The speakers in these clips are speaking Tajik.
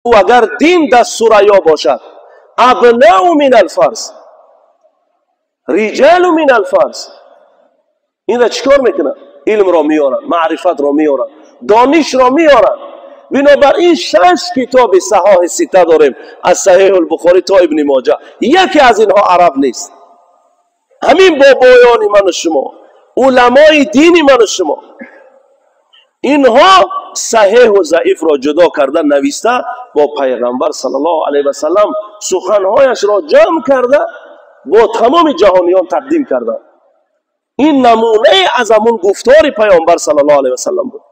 Агар дин дар Сурайё бошад, абнау мин алфарс, риҷалу мин алфарс. Инра чӣ кор мекунад? Илмро меоранд, маърифатро меоранд, донишро меоранд. Бинобар ин шаш китоби саҳоҳи сита дорем, аз Саҳиҳу Бухорӣ то Ибни Моҷа. Яке аз инҳо араб нест. Ҳамин бобоёни ману шумо, уламои дини ману шумо, инҳо саҳеҳу заифро ҷудо карда нависта, бо Пайғамбар саллаллоҳу алайҳи васаллам суханҳояшро ҷамъ карда, бо тамоми ҷаҳониён тақдим карданд. Ин намунае аз ҳамун гуфтори Пайғамбар саллаллоҳу алайҳи васаллам буд.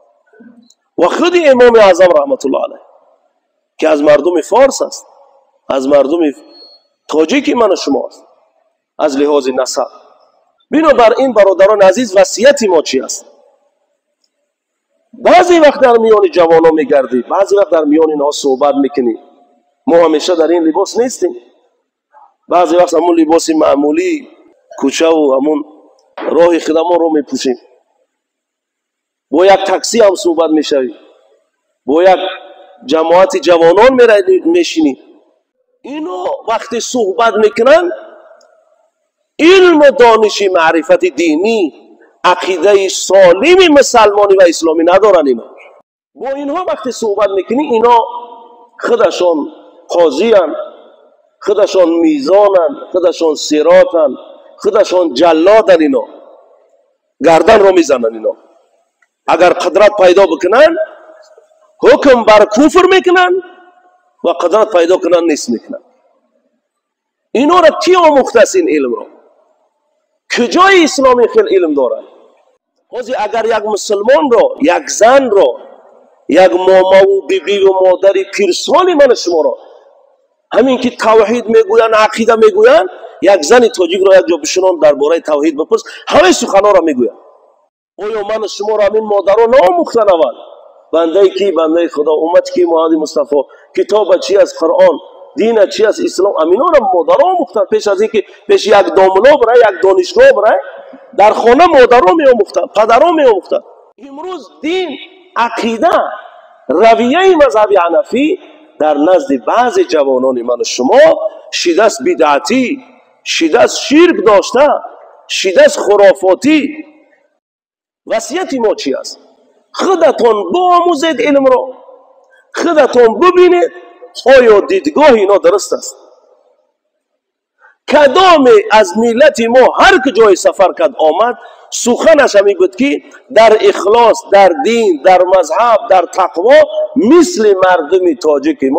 Ва худи Имоми Аъзам раҳматуллоҳ алайҳ, ки аз мардуми форс аст, аз мардуми тоҷики ману шумо аст аз лиҳози насаб. Бинобар ин, бародарони азиз, васияти мо чи аст? Баъзе вақт дар миёни ҷавонон мегардӣ, баъзе вақт дар миёни инҳо суҳбат мекунӣ. Мо ҳамеша дар ин либос нестем. Баъзе вақт ҳамун либоси маъмулии кӯчаву ҳамун роҳи хидамонро мепӯшем. Бо як таксӣ ҳам суҳбат мешавӣ, бо як ҷамоати ҷавонон мешинӣ. Ино вақте суҳбат мекунанд, илму дониши маърифати динӣ, ақидаи солими мусалмонӣ ва исломӣ надоранд. Ино бо инҳо вақте суҳбат мекунӣ, ино худашон қозиянд, худашон мизонанд, худашон сиротанд, худашон ҷаллоданд. Ино гарданро мезананд. Ино агар қудрат пайдо бикунанд, ҳукм бар куфр мекунанд ва қудрат пайдо кунанд, нест мекунанд. Инора кӣ омӯхтааст ин илмро? Куҷои ислом ин хел илм дорад? Ҳозир агар як мусулмонро, як занро, як момаву бибиву модари пирсоли ману шуморо, ҳамин ки тавҳид мегӯянд, ақида мегӯянд, як зани тоҷикро як ҷо бишинон, дар бораи тавҳид бипурс, ҳамаи суханҳоро мегӯянд. Оё ману шуморо ҳамин модаро наомӯхтан аввал? Бандаи ки? Бандаи Худо. Уммати ки? Муҳаммади Мустафо. Китоба чи аст? Қуръон. Дина чи аст? Ислом. Аминора модаро омӯхтан. Пеш аз ин ки пеши як домуло бирай, як донишгоҳ бирай, дар хона модаро меомӯхтанд, падаро меомӯхтанд. Имрӯз дин, ақида, равияи мазҳаби ҳанафӣ дар назди баъзе ҷавонони ману шумо шидаст бидъатӣ, шидаст ширк дошта, шидаст хурофотӣ. Васияти мо чи аст? Худатон биомӯзед илмро, худатон бибинед, оё дидгоҳи ино дуруст аст. Кадоме аз миллати мо ҳар куҷое сафар кард, омад, суханаш ҳамин буд, ки дар ихлос, дар дин, дар мазҳаб, дар тақво мисли мардуми тоҷики мо.